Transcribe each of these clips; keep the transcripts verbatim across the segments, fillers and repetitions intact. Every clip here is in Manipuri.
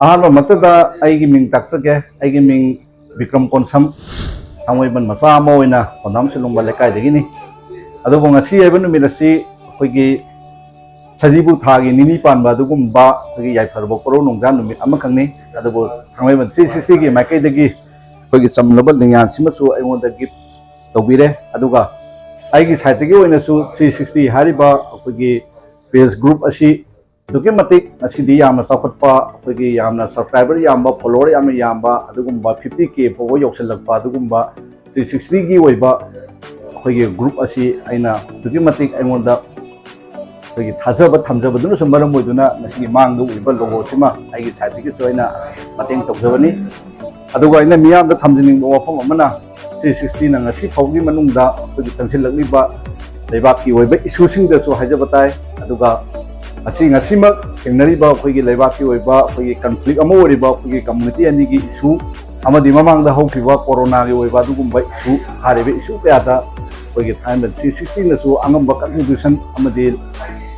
ꯑꯍꯥꯟꯕꯃꯛꯇꯗ ꯑꯩꯒꯤ ꯃꯤꯡ ꯇꯥꯛꯆꯒꯦ꯫ ꯑꯩꯒꯤ ꯃꯤꯡ ꯕꯤꯀ꯭ꯔꯝ ꯀꯣꯟꯁꯝ, ꯊꯥꯡꯃꯩꯕꯟ ꯃꯆꯥ ꯑꯃ ꯑꯣꯏꯅ ꯄꯥꯎꯅꯥꯝ ꯁꯤꯂꯣꯡꯕ ꯂꯩꯀꯥꯏꯗꯒꯤꯅꯤ꯫ ꯑꯗꯨꯕꯨ ꯉꯁꯤ ꯍꯥꯏꯕ ꯅꯨꯃꯤꯠ ꯑꯁꯤ ꯑꯩꯈꯣꯏꯒꯤ ꯁꯖꯤꯕꯨ ꯊꯥꯒꯤ ꯅꯤꯅꯤ ꯄꯥꯟꯕ ꯑꯗꯨꯒꯨꯝꯕ ꯑꯩꯈꯣꯏꯒꯤ ꯌꯥꯏꯐꯔꯕ ꯀꯣꯔꯧ ꯅꯣꯡꯖꯥ ꯅꯨꯃꯤꯠ ꯑꯃꯈꯛꯅꯤ꯫ ꯑꯗꯨꯕꯨ ꯊꯥꯡꯃꯩꯕꯟ ꯊ꯭ꯔꯤ ꯁꯤꯛꯁꯇꯤꯒꯤ ꯃꯥꯏꯀꯩꯗꯒꯤ ꯑꯩꯈꯣꯏꯒꯤ ꯆꯝꯂꯕ ꯅꯤꯡꯌꯥꯟꯁꯤꯃꯁꯨ ꯑꯩꯉꯣꯟꯗ ꯒꯤꯐ ꯇꯧꯕꯤꯔꯦ꯫ ꯑꯗꯨꯒ ꯑꯩꯒꯤ ꯁꯥꯏꯠꯇꯒꯤ ꯑꯣꯏꯅꯁꯨ ꯊ꯭ꯔꯤ ꯁꯤꯛꯁꯇꯤ ꯍꯥꯏꯔꯤꯕ ꯑꯩꯈꯣꯏꯒꯤ ꯄꯦꯖ ꯒ꯭ꯔꯨꯞ ꯑꯁꯤ ꯑꯗꯨꯛꯀꯤ ꯃꯇꯤꯛ ꯉꯁꯤꯗꯤ ꯌꯥꯝꯅ ꯆꯥꯎꯈꯠꯄ, ꯑꯩꯈꯣꯏꯒꯤ ꯌꯥꯝꯅ ꯁꯕꯁꯀ꯭ꯔꯥꯏꯕꯔ ꯌꯥꯝꯕ, ꯐꯣꯂꯣꯋꯔ ꯌꯥꯝꯅ ꯌꯥꯝꯕ, ꯑꯗꯨꯒꯨꯝꯕ ꯐꯤꯐꯇꯤ ꯀꯦ ꯐꯥꯎꯕ ꯌꯧꯁꯤꯜꯂꯛꯄ ꯑꯗꯨꯒꯨꯝꯕ ꯊ꯭ꯔꯤ ꯁꯤꯛꯁꯇꯤꯒꯤ ꯑꯣꯏꯕ ꯑꯩꯈꯣꯏꯒꯤ ꯒ꯭ꯔꯨꯞ ꯑꯁꯤ ꯑꯩꯅ ꯑꯗꯨꯛꯀꯤ ꯃꯇꯤꯛ ꯑꯩꯉꯣꯟꯗ ꯑꯩꯈꯣꯏꯒꯤ ꯊꯥꯖꯕ ꯊꯝꯖꯕꯗꯨꯅꯁꯨ ꯃꯔꯝ ꯑꯣꯏꯗꯨꯅ ꯉꯁꯤꯒꯤ ꯃꯥꯡꯗ ꯎꯔꯤꯕ ꯂꯣꯒꯣꯁꯤꯃ ꯑꯩꯒꯤ ꯁꯥꯏꯠꯇꯒꯤꯁꯨ ꯑꯩꯅ ꯃꯇꯦꯡ ꯇꯧꯖꯕꯅꯤ꯫ ꯑꯗꯨꯒ ꯑꯩꯅ ꯃꯤꯌꯥꯝꯗ ꯊꯝꯖꯅꯤꯡꯕ ꯋꯥꯐꯝ ꯑꯃꯅ, ꯊ꯭ꯔꯤ ꯁꯤꯛꯁꯇꯤꯅ ꯉꯁꯤ ꯐꯥꯎꯒꯤ ꯃꯅꯨꯡꯗ ꯑꯩꯈꯣꯏꯒꯤ ꯆꯪꯁꯤꯜꯂꯛꯂꯤꯕ ꯂꯩꯕꯥꯛꯀꯤ ꯑꯣꯏꯕ ꯏꯁꯨꯁꯤꯡꯗꯁꯨ ꯍꯥꯏꯖꯕ ꯇꯥꯏ꯫ ꯑꯗꯨꯒ ꯉꯁꯤ, ꯉꯁꯤꯃꯛ ꯊꯦꯡꯅꯔꯤꯕ ꯑꯩꯈꯣꯏꯒꯤ ꯂꯩꯕꯥꯛꯀꯤ ꯑꯣꯏꯕ ꯑꯩꯈꯣꯏꯒꯤ ꯀꯟꯐ꯭ꯂꯤꯛ ꯑꯃ ꯑꯣꯏꯔꯤꯕ ꯑꯩꯈꯣꯏꯒꯤ ꯀꯝꯃꯨꯅꯤꯇꯤ ꯑꯅꯤꯒꯤ ꯏꯁꯨ ꯑꯃꯗꯤ ꯃꯃꯥꯡꯗ ꯍꯧꯈꯤꯕ ꯀꯣꯔꯣꯅꯥꯒꯤ ꯑꯣꯏꯕ ꯑꯗꯨꯒꯨꯝꯕ ꯏꯁꯨ, ꯍꯥꯏꯔꯤꯕ ꯏꯁꯨ ꯀꯌꯥꯗ ꯑꯩꯈꯣꯏꯒꯤ ꯊꯥꯡꯃꯩꯕꯟ ꯊ꯭ꯔꯤ ꯁꯤꯛꯁꯇꯤꯅꯁꯨ ꯑꯉꯝꯕ ꯀꯟꯇ꯭ꯔꯤꯕ꯭ꯌꯨꯁꯟ ꯑꯃꯗꯤ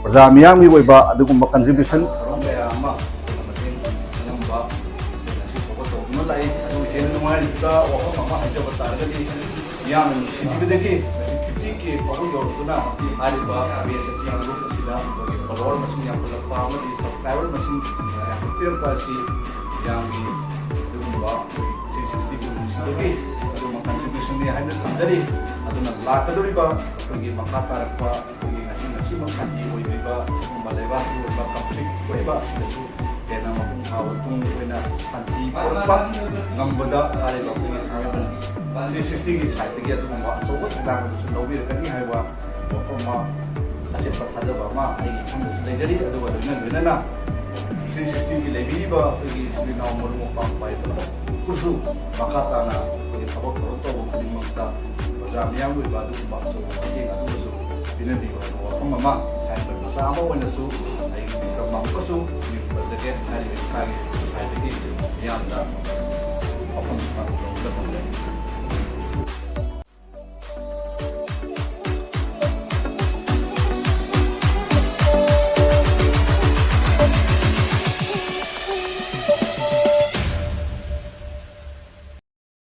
ꯄ꯭ꯔꯖꯥ ꯃꯤꯌꯥꯝꯒꯤ ꯑꯣꯏꯕ ꯑꯗꯨꯒꯨꯝꯕ ꯀꯟꯇ꯭ꯔꯤꯕ꯭ꯌꯨꯁꯟ ꯊꯧꯔꯝ ꯀꯌꯥ ꯑꯃ ꯃꯇꯦꯡ ꯑꯉꯝꯕ ꯉꯁꯤ ꯐꯥꯎꯕ ꯇꯧꯗꯨꯅ ꯂꯥꯛꯏ꯫ ꯑꯗꯨ ꯍꯦꯟꯅ ꯅꯨꯡꯉꯥꯏꯔꯤꯕ ꯋꯥꯐꯝ ꯑꯃ ꯍꯥꯏꯖꯕ ꯇꯥꯔꯒꯗꯤ, ꯃꯤꯌꯥꯝꯅ ꯅꯨꯡꯁꯤꯕꯤꯕꯗꯒꯤ ꯉꯁꯤ ꯐꯤꯐꯇꯤ ꯀꯦ ꯐꯥꯎꯕ ꯌꯧꯔꯛꯇꯨꯅ ꯍꯥꯏꯔꯤꯕ ꯕꯦꯁ ꯑꯁꯤ ꯒ꯭ꯔꯨꯞ ꯑꯁꯤꯗ ꯑꯩꯈꯣꯏꯒꯤ ꯐꯣꯂꯣꯋꯔ ꯃꯁꯤꯡ ꯌꯥꯝꯈꯠꯂꯛꯄ ꯑꯃꯗꯤ ꯁꯕꯁꯀ꯭ꯔꯥꯏꯕꯔ ꯃꯁꯤꯡ ꯌꯥꯝꯈꯠꯄꯤꯔꯛꯄ ꯑꯁꯤ ꯃꯤꯌꯥꯝꯒꯤ ꯑꯗꯨꯒꯨꯝꯕ ꯑꯩꯈꯣꯏ ꯊ꯭ꯔꯤ ꯁꯤꯛꯁꯇꯤꯕꯨ ꯅꯨꯡꯁꯤꯕꯒꯤ ꯑꯗꯨꯒꯨꯝꯕ ꯀꯟꯇ꯭ꯔꯤꯕ꯭ꯌꯨꯁꯟꯅꯤ ꯍꯥꯏꯅ ꯊꯝꯖꯔꯤ꯫ ꯑꯗꯨꯅ ꯂꯥꯛꯀꯗꯧꯔꯤꯕ ꯑꯩꯈꯣꯏꯒꯤ ꯃꯈꯥ ꯇꯥꯔꯛꯄ ꯑꯩꯈꯣꯏꯒꯤ ꯉꯁꯤ ꯉꯁꯤꯃꯛ ꯁꯥꯟꯇꯤ ꯑꯣꯏꯗ꯭ꯔꯤꯕ ꯁꯤꯒꯨꯝꯕ ꯂꯩꯕꯥꯛꯀꯤ ꯑꯣꯏꯕ ꯀꯟꯐ꯭ꯂꯤꯛ ꯊꯣꯛꯏꯕ ꯑꯁꯤꯗꯁꯨ ꯍꯦꯟꯅ ꯃꯄꯨꯡ ꯐꯥꯕ ꯇꯨꯡ ꯑꯣꯏꯅ ꯁꯥꯟꯇꯤ ꯄꯨꯔꯛꯄ ꯉꯝꯕꯗ ꯍꯥꯏꯔꯤꯕ ꯑꯩꯈꯣꯏꯒꯤ ꯊꯥꯡꯃꯩꯕꯟ ꯊ꯭ꯔꯤ ꯁꯤꯛꯁꯇꯤꯒꯤ ꯁꯥꯏꯠꯇꯒꯤ ꯑꯗꯨꯒꯨꯝꯕ ꯑꯆꯧꯕ ꯊꯧꯗꯥꯡ ꯑꯗꯨꯁꯨ ꯂꯧꯕꯤꯔꯛꯀꯅꯤ ꯍꯥꯏꯕ ꯋꯥꯐꯝ ꯑꯃ, ꯑꯆꯦꯠꯄ ꯊꯥꯖꯕ ꯑꯃ ꯑꯩꯒꯤ ꯏꯐꯝꯗꯁꯨ ꯂꯩꯖꯔꯤ꯫ ꯑꯗꯨꯒ ꯂꯣꯏꯅ ꯂꯣꯏꯅꯅ ꯊ꯭ꯔꯤ ꯁꯤꯛꯁꯇꯤꯒꯤ ꯂꯩꯕꯤꯔꯤꯕ ꯑꯩꯈꯣꯏꯒꯤ ꯏꯆꯤꯜ ꯏꯅꯥꯎ ꯃꯔꯨꯞ ꯃꯄꯥꯡ ꯄꯥꯏꯕ ꯄꯨꯝꯅꯃꯛꯄꯨꯁꯨ ꯃꯈꯥ ꯇꯥꯅ ꯑꯩꯈꯣꯏꯒꯤ ꯊꯕꯛ ꯊꯧꯔꯝ ꯇꯧꯕ ꯈꯨꯗꯤꯡꯃꯛꯇ ꯑꯣꯖꯥ ꯃꯤꯌꯥꯝꯒꯤ ꯑꯣꯏꯕ ꯑꯗꯨꯒꯨꯝꯕ ꯑꯆꯧꯕ ꯃꯇꯦꯡ ꯑꯗꯨꯃꯁꯨ ꯄꯤꯅꯕꯤꯌꯨ ꯍꯥꯏꯕ ꯋꯥꯐꯝ ꯑꯃ ꯍꯥꯏꯔꯤꯕ ꯃꯆꯥ ꯑꯃ ꯑꯣꯏꯅꯁꯨ ꯑꯩꯒꯤ ꯃꯤꯡ ꯇꯝꯕ ꯑꯃꯨꯛꯀꯁꯨ ꯃꯤꯡ ꯄꯟꯖꯒꯦ꯫ ꯍꯥꯏꯔꯤꯕ ꯏꯁꯥꯒꯤ ꯁꯣꯁꯥꯏꯇꯤꯒꯤ ꯃꯤꯌꯥꯝꯗ ꯋꯥꯐꯝ ꯑꯃ ꯂꯧꯕꯗ ꯐꯪꯖꯔꯤ꯫